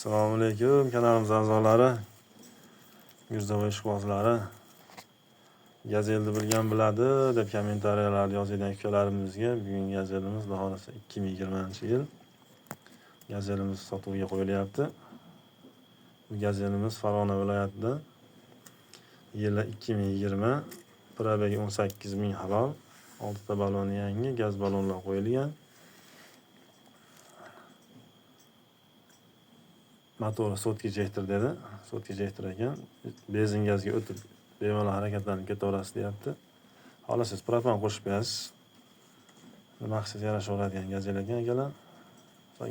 Assalomu alaykum kanalimiz a'zolari, Mirzo ishqibozlari. Gazelni bilgan biladi deb kommentariyalarda yozadigan ukalarimizga bugun gazelimiz, xudo xohlasa, 2020-yil gazelimiz sotuvga qo'yilyapti. Bu gazelimiz Farg'ona viloyatida, yili 2020, пробег i 18 ming halol, 6 ta baloni yangi, gaz ballonlar qo'yilgan. Motori сотка ejektor dedi. Сотка ejektor ekan. Benzin gazga o'tib bemalol harakatlanib ketaverasiz deyapti. Xohlasangiz propan qo'shib qo'yasiz. Nima qilsangiz yarashaveradigan gazel ekan, akalar.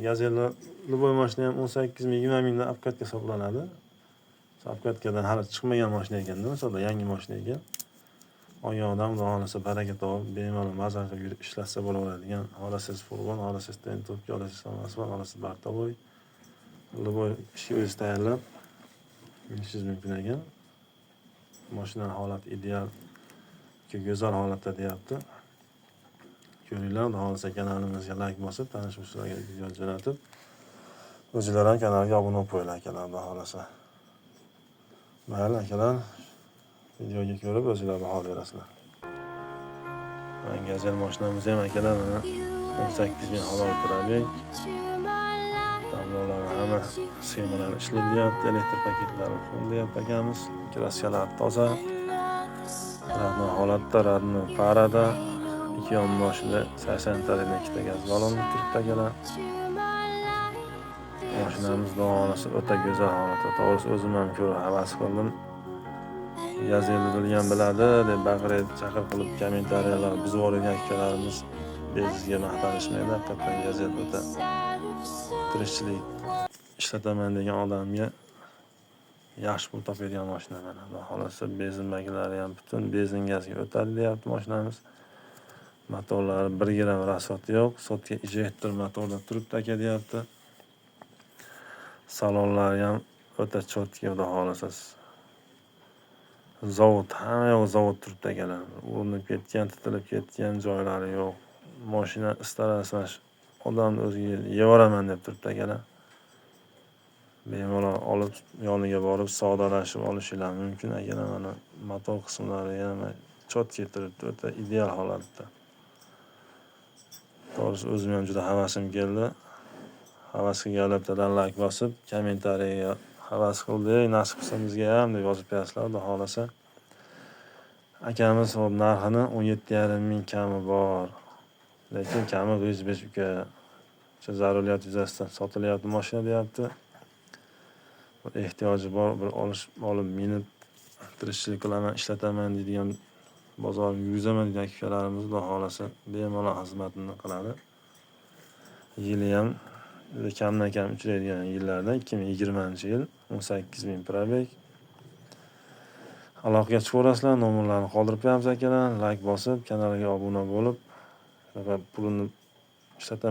Gazelni любой mashina ham 18 ming, 20 mingdan обкатка hisoblanadi. Обкатка dan hali chiqmagan mashina ekanda, masalan, yangi mashina ekan. Olgan odam, xudo xohlasa, baraka topib, bemalol maza qilib yurib ishlatsa bo'laveradigan. Xohlasangiz furgon, xohlasangiz тентовка, xohlasangiz samosval, xohlasangiz бортовой. Любой ishga o'zingiz tayyorlab minishingiz mumkin ekan. Mashinani holati ideal, go'zal holatda deyapti. Ko'ringlar, xudo xohlasa, kanalimizga layk bosib, tanish bilishlarga video jo'natib, o'zinglar ham kanalga obuna bo'lib qo'yinglar, akalar, xudo xohlasa. Mayli, akalar, videoga ko'rib o'zinglar baho berasizlar. Mana gazel mashinamiz ham, akalar, mana 18 ming halol пробег. Tablolari hamma sxemalari ishlaydi deyapti, elektr paketlari full deyapti akamiz. Краска lar toza. Родной holatda, родной parada. Ikki yon boshida 80 talidan ikkita gaz balloni turibdi, akalar. Mashinamiz, xudo xohlasa, o'ta go'zal holatda. To'g'risi, o'zim ham ko'rib havas qildim. Gazelni bilgan biladi deb baqirib, chaqir qilib kommentariyalar buzib yuborgan akalarimiz bezizga maqtanishmaydi. Haqiqatdan gazel o'ta tirikchilik ishlataman degan odamga yaxshi pul topadigan mashina mana. Xudo xohlasa, benzin baklari ham butun, benzin gazga o'tadi deyapti mashinamiz. Motorlari 1 gramm расход yo'q. Сотка ejektor motorda turibdi, aka, deyapti. Salonlari ham o'ta чёткий, xudo xohlasa. Zavod, hamma yoq zavod turibdi, akalar. Urinib ketgan, titilib ketgan joylari yo'q. Mashina istarasi mana shu odamni o'ziga yeyaveraman deb turibdi, akalar. Bemalol olib, yoniga borib savdolashib olishinglar mumkin, akalar. Mana motor qismlari ham чёткий turibdi, o'ta ideal holatda. To'g'risi, o'zim ham juda havasim keldi. Havas qilganlar bittadan layk bosib, kommentariyaga "Havas qildik, nasib qilsa bizga ham" deb yozib qo'yasizlar, xudo xohlasa. Akamiz hop narxini 17,5 ming kami bor. Lekin kami 5 uka. O'sha zaruriyat yuzasidan sotilyapti mashina, deyapti. Bir ehtiyoji bor, bir olish olib minib tirikchilik qilaman, ishlataman deydigan, bozorimga yurgizaman degan akalarimiz, xudo xohlasa, bemalol xizmatini qiladi. Yili ham juda kamdan kam uchraydigan yillardan 2020-yil, 18 ming пробег. Aloqaga chiqaverasizlar, nomerlarni qoldirib qo'yamiz, akalar. Layk bosib, kanalga obuna bo'lib, shunaqa pulini ishlataman.